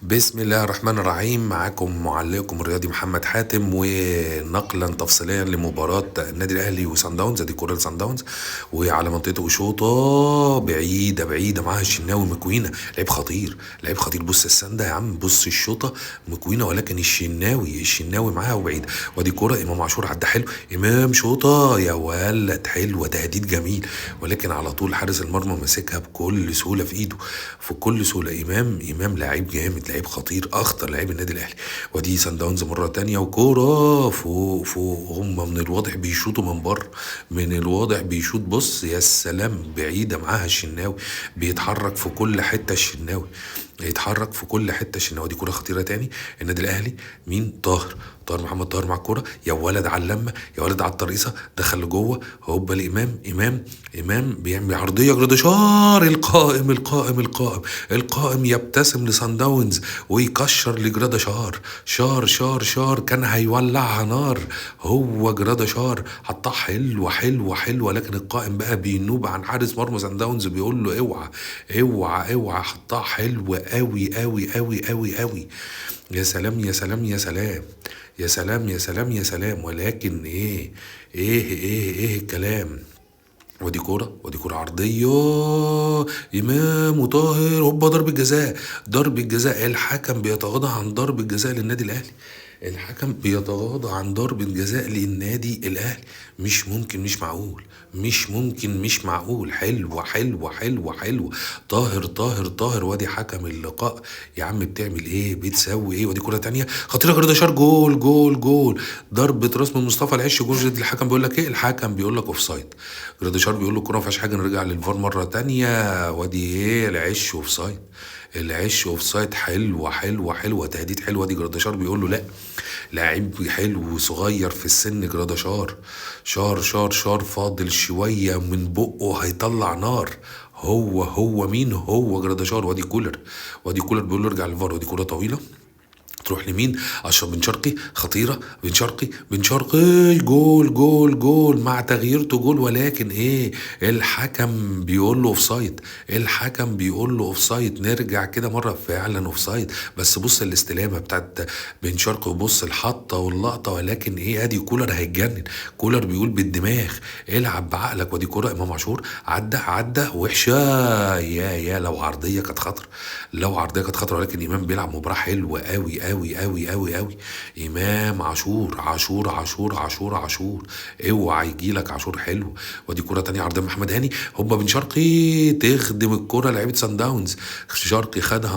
بسم الله الرحمن الرحيم. معاكم معلقكم الرياضي محمد حاتم، ونقلا تفصيليا لمباراة النادي الاهلي وسان داونز. ادي كرة لسان داونز وعلى منطقته وشوطة بعيدة بعيدة معاها الشناوي مكوينة، لعيب خطير لعيب خطير. بص السندة يا عم، بص الشوطة مكوينة، ولكن الشناوي معاها وبعيد. وادي كرة امام عاشور عدى حلو، امام شوطة يا ولد حلوة، تهديد جميل، ولكن على طول حارس المرمى ماسكها بكل سهولة في ايده، في كل سهولة. امام لعيب جامد، لعيب خطير، اخطر لعيب النادي الاهلي. ودي سان داونز مرة تانية وكوره فوق فوق، هم من الواضح بيشوطوا من بره، من الواضح بيشوط. بص يا سلام، بعيدة معاها الشناوي، بيتحرك في كل حتة الشناوي، يتحرك في كل حتة الشناوي. دي كورة خطيرة تاني النادي الاهلي. مين؟ طاهر، طاهر محمد طاهر مع الكورة، يا ولد على اللمة، يا ولد على الترقيصه، دخل لجوه، هوبا لامام، امام امام بيعمل عرضية جراديشار، القائم القائم القائم القائم يبتسم لسان داونز ويكشر لجراديشار، شار شار شار، كان هيولعها نار هو جراديشار، حطها حلوة حلوة حلوة، لكن القائم بقى بينوب عن حارس مرمى سان داونز، بيقول له اوعى اوعى اوعى، حطها حلوة قوي قوي قوي قوي قوي. يا سلام يا سلام يا سلام يا سلام يا سلام يا سلام، ولكن ايه ايه ايه ايه الكلام. ودي كورة، ودي كورة عرضية، إمام وطاهر، هوبا ضربة جزاء، ضربة جزاء. الحكم بيتغاضى عن ضربة جزاء للنادي الأهلي، الحكم بيتغاضى عن ضربة جزاء للنادي الأهلي. مش ممكن، مش معقول، مش ممكن، مش معقول. حلوة حلوة حلوة حلوة، طاهر طاهر طاهر. وادي حكم اللقاء يا عم، بتعمل ايه، بتسوي ايه. ودي كرة تانية خطيرة، جراديشار، جول جول جول، ضربة راس من مصطفى العش، جول. الحكم بيقول لك ايه؟ الحكم بيقول لك offside. جراديشار بيقول له الكرة ما فيهاش حاجة، نرجع للفار مرة تانية. وادي ايه؟ العش offside، العش offside. حلوة حلوة حلوة، تهديد حلوة دي. جراديشار بيقول له لا، لعيب حلو وصغير في السن جراديشار، شار شار شار، فاضل شوية من بقه هيطلع نار. هو مين؟ هو جراديشار. وادي كولر، وادي كولر بيقول له ارجع للفار. وادي كرة طويلة تروح لمين؟ اشرف بن شرقي، خطيرة، بن شرقي بن شرقي، جول جول جول، مع تغييرته جول، ولكن ايه؟ الحكم بيقول له offside، الحكم بيقول له offside. نرجع كده مرة، فعلا offside، بس بص الاستلامه بتاعت بن شرقي وبص الحطه واللقطه، ولكن ايه؟ ادي كولر هيتجنن، كولر بيقول بالدماغ العب بعقلك. ودي كورة امام عاشور، عدى عدى وحشة، يا لو عرضية كانت خطر، لو عرضية كانت خطر، ولكن امام بيلعب مباراة حلوة قوي قوي قوي قوي قوي. امام عاشور عاشور عاشور عاشور عاشور، اوعى يجي لك عاشور، حلو. ودي كره تانية عرضية محمد هاني، هوبا بن شرقي تخدم الكره لعيبة سان داونز، شرقي خدها